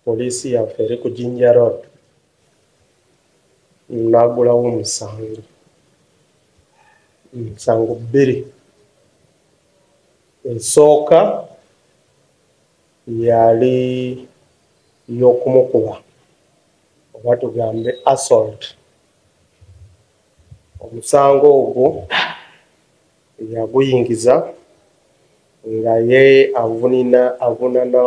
Poliisi yaffe eri ku Jinja Road n'aggulawo omusango, emisango bbiri. Esooka yali y'okumukuba oba tugambe assault. Omusango ogwo yaguyingiza nga ye avunana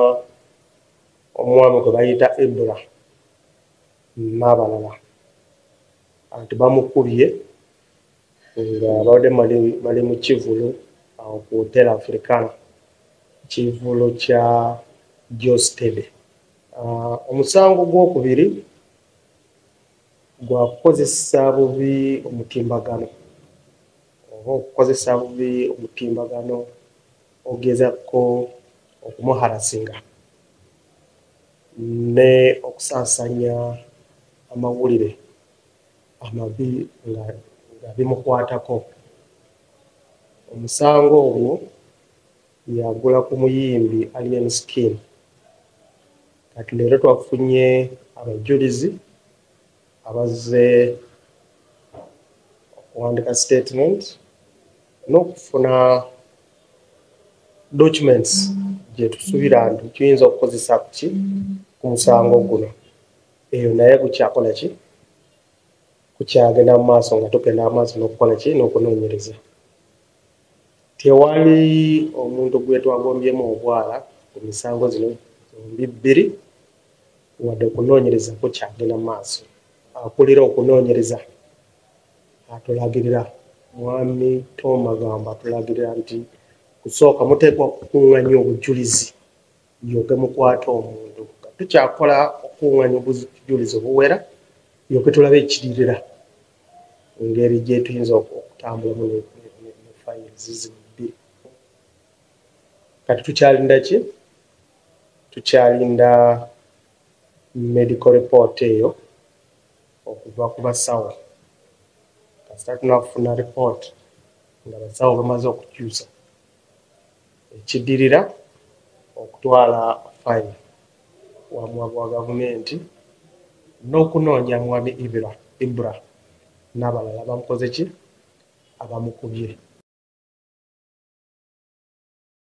omwami gwe bayita Ibra n'abalala anti bamukubye nga babadde bali mu kivvulu awo ku Hotel Africana, kivvulu kya Geosteady. Omusango gwokubiri gwa kukozesa bubi omutimbagano oba okukozesa bubi omutimbagano ogezaako okumuharasinga ne okusaasaanya amawulire amabi nga bimukwatako. Omusango ogwo yagula ku muyimbi Alien Skin. Kati leero twafunye abajulizi abazze okuwandika statement n'okufuna documents gye tusuubira nti tuyinza okukozesa ki ku musango guno. Eyo naye gukyakola ki, kukyagenda mu maaso nga tugenda mu maaso n'okukola ki n'okunoonyereza. Tewali omuntu gwe twagombyemu obwala ku misango zino zombi bbiri, wadde okunoonyereza kukyagenda mu maaso. Akulira okunoonyereza atulagirira, Mwami Tom Magambo atulagirira nti kusooka muteekwa okukuŋŋaanya obujulizi yoke mukwate omuntu. Nga tukyakola okukuŋŋaanya obujulizi obuwera yoke tulabe ekidirira engeri gye tuyinza okutambulamu ne files zino bbiri. Kati tukyalinda ki? Tukyalinda medical report eyo okuva ku basawo. Kasita tunafuna report nga basawo bamaze okukyusa, ekiddirira okutwala file wa muwabi wa gavumenti n'okunoonya mwami Ibra n'abalala bamukoze ki, abamukubye.